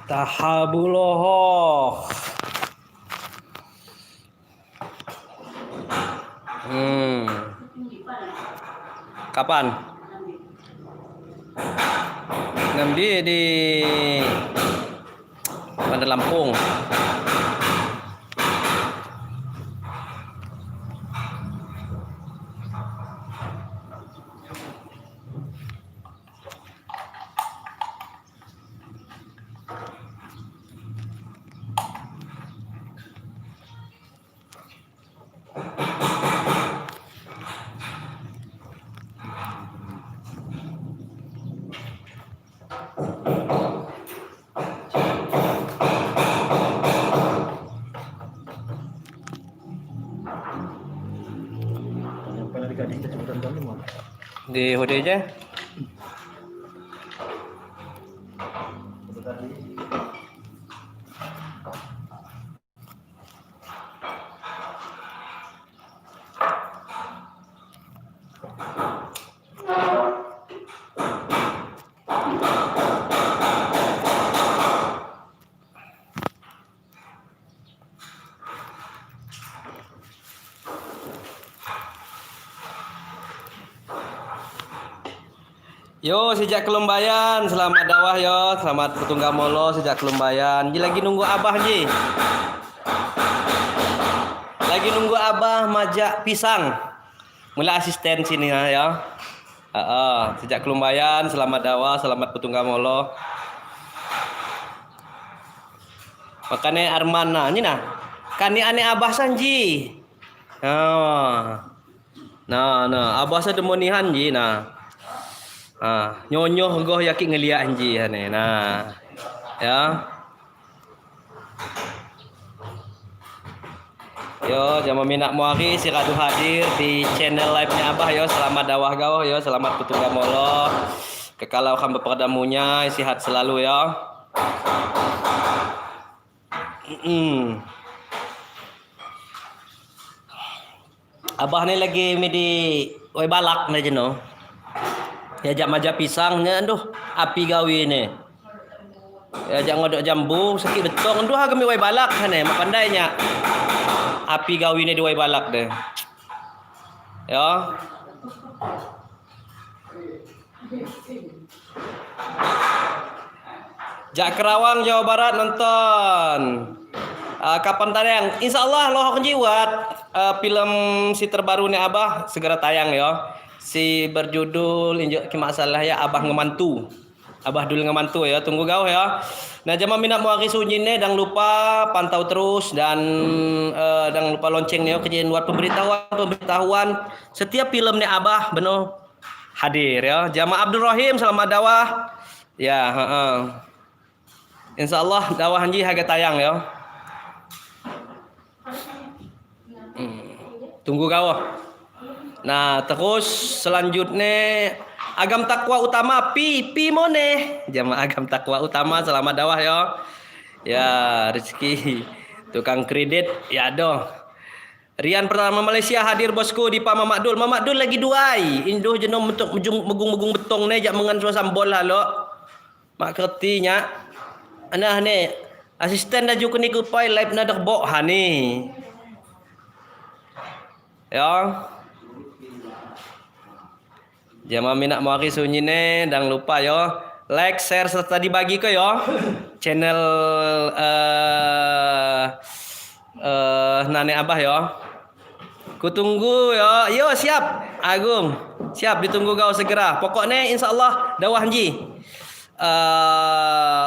Tahabuloh. Kapan? Namdi di Bandar Lampung. Di HDJ. Yo, sejak Kelumbayan, selamat dakwah yo, selamat bertunggal molo sejak Kelumbayan. Ji lagi nunggu abah ji. Lagi nunggu abah majak pisang. Mula asisten sini ya. Sejak Kelumbayan, selamat dakwah, selamat bertunggal molo. Makanya Arman nah, ni nah. Kani ane abah sanji. Oh. Nah, nah, abah sa demonihan ji nah. Ah, nyonyoh goh yakin ngeliat anji ane. Nah. Ya. Yo, jama minat muari si Radu hadir di channel live-nya Abah yo. Selamat dakwah gawah yo, selamat bertunggal molo. Kekalau kan berperdamunya, sihat selalu ya. Abah ni lagi midi oi balak ni jeno. Ya jak majak pisangnya aduh api gawi ni. Ya jak ngodok jambu sakit betong aduh kami wai balak hane mak pandainya. Api gawi ni di wai balak deh. Ya. Jak Kerawang Jawa Barat nonton. Kapan tayang? Insyaallah loh jiwat film si terbaru ni Abah segera tayang ya. Si berjudul injuk ki masalah ya Abah Ngemantu. Abah dulu ngemantu ya, tunggu gau ya. Nah, jama minat muari sunyi ne jangan lupa pantau terus dan jangan lupa lonceng ne kejadian buat pemberitahuan setiap film ne Abah beno hadir ya. Jama Abdul Rahim selamat dakwah. Ya, Insyaallah dakwah hanji harga tayang ya. Tunggu gau. Nah, terus selanjutnya Agam Takwa Utama pi pi mone. Jamaah Agam Takwa Utama selamat dakwah ya. Ya, rezeki tukang kredit ya doh. Rian pertama Malaysia hadir bosku di Pak Mamak Dul. Mamak Dul lagi duai. Induh jenuh bentuk megung-megung betong ne jak mengan suasam bol halo. Mak kertinya. Nah ne asisten dah juga ni kupai live na derbok ha ni. Ya. Jama minat muari sunyi ne, jangan lupa yo like, share serta dibagi ke yo channel Nane Abah yo. Kutunggu yo. Yo siap Agung. Siap ditunggu kau segera. Pokoknya insyaallah dakwah ji.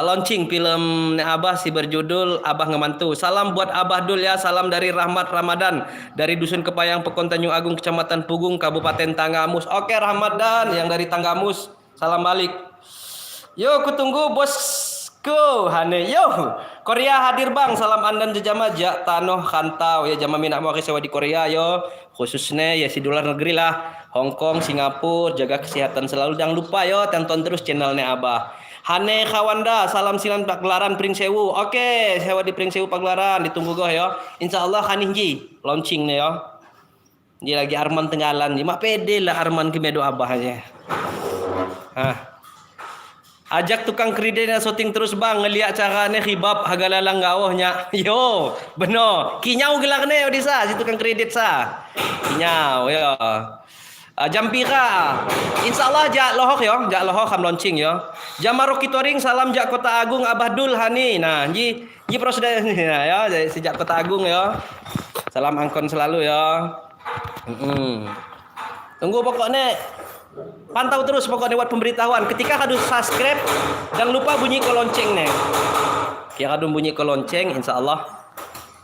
Launching film Nek Abah si berjudul Abah Ngemantu. Salam buat Abah Dul ya, salam dari Rahmat Ramadan dari Dusun Kepayang Pekon Tanjung Agung Kecamatan Pugung Kabupaten Tanggamus. Oke Ramadan yang dari Tanggamus, salam balik. Yo kutunggu bosku Hane. Yo Korea hadir bang, salam andan jejama jak tanoh kantau ya jama minat mau sewa di Korea yo, khususnya ya si dolar negeri lah. Hong Kong, Singapura, jaga kesehatan selalu. Jangan lupa yo tonton terus channelnya Abah. Hane Khawanda, salam silam Pagelaran Pringsewu. Oke, sewa di Pringsewu Pagelaran, ditunggu goh yo. Insyaallah kanih ji launching nih yo. Dia lagi Arman Tenggalan ji. Mak pede lah Arman ke medo Abah aja. Hah. Ajak tukang kreditnya syuting terus bang, ngeliat carane khibab haga lalang gawahnya. Yo, benar. Kinyau gelarne Odisa si tukang kredit sa. Kinyau yo. Jam pira? Insyaallah jak lohok yo, jak lohok ham launching yo. Jam Maroki Toring salam jak Kota Agung Abah Dul Hani. Nah, ji ji prosedur ya sejak Kota Agung yo. Salam angkon selalu ya. Tunggu pokoknya pantau terus pokoknya buat pemberitahuan. Ketika kadu subscribe, jangan lupa bunyi ke lonceng nih. Kira kadu bunyi ke lonceng, insyaallah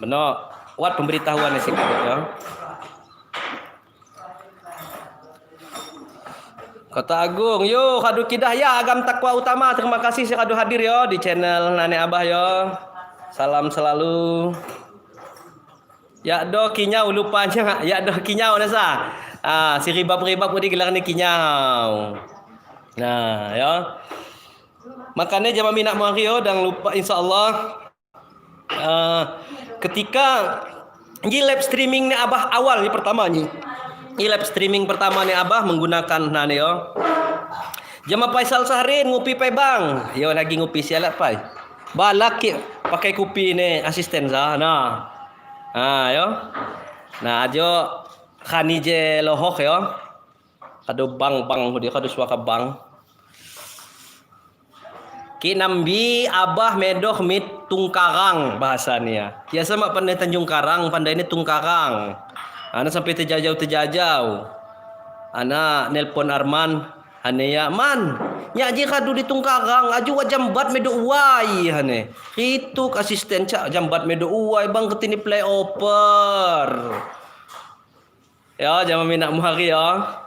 benar buat pemberitahuan nih sih ya. Kota Agung, yo kadu kidah ya Agam Takwa Utama. Terima kasih si kadu hadir yo di channel Nane Abah yo. Salam selalu. Ya do kinyau lupanya, ya do kinyau nasa. Ah, si ribab-ribab udah gelar ni kinyau. Nah, ya. Makanya jamaah minat muari yo dan lupa insyaallah ketika ini live streaming ni Abah awal ni pertama ni. Ini live streaming pertama ni Abah menggunakan nah ni yo. Jamaah Faisal Sahrin ngupi pai bang. Yo lagi ngupi sialat pai. Balak pakai kopi ni asisten sah. Nah. Ah yo. Nah ajo khani je lohok yo. Kado bang bang dia kado suaka bang. Ki nambi Abah medoh mit Tungkarang bahasanya. Biasa mak pandai Tanjung Karang, pandai ini Tungkarang. Ana sampai terjajau-terjajau. Ana nelpon Arman, hane ya man, nyak ji kadu di Tungkarang, aju wa jambat medo uai hane. Itu asisten cak jambat medo uai bang ketini playoper. Ya, jangan minat muhari ya.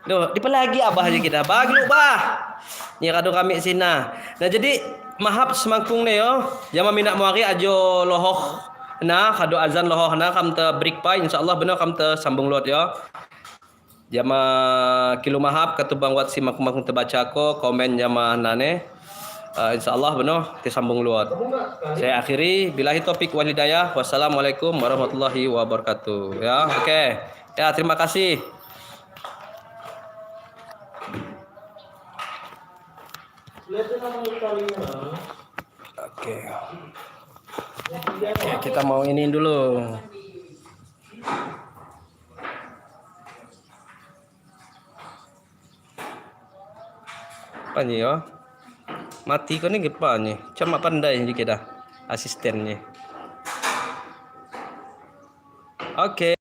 Duh, di lagi abah aja kita. Bagi lu bah. Ni kadu kami sina. Nah, jadi mahap semangkung ni yo. Jangan minat muhari ajo lohoh. Nah, kadu azan lohoh nah kam te break pai insyaallah benar kam te sambung lot yo. Jama kilo mahap katubang wat si makung terbaca ko komen jama nane. Insyaallah benar te sambung luat. Saya akhiri billahi taufik wal hidayah. Wassalamualaikum warahmatullahi wabarakatuh. Ya, oke. Okay. Ya, terima kasih. Oke. Oke, kita mau ini dulu. Apa nih yo? Mati kau ni apa nih? Cuma pandai je kita asistennya. Oke.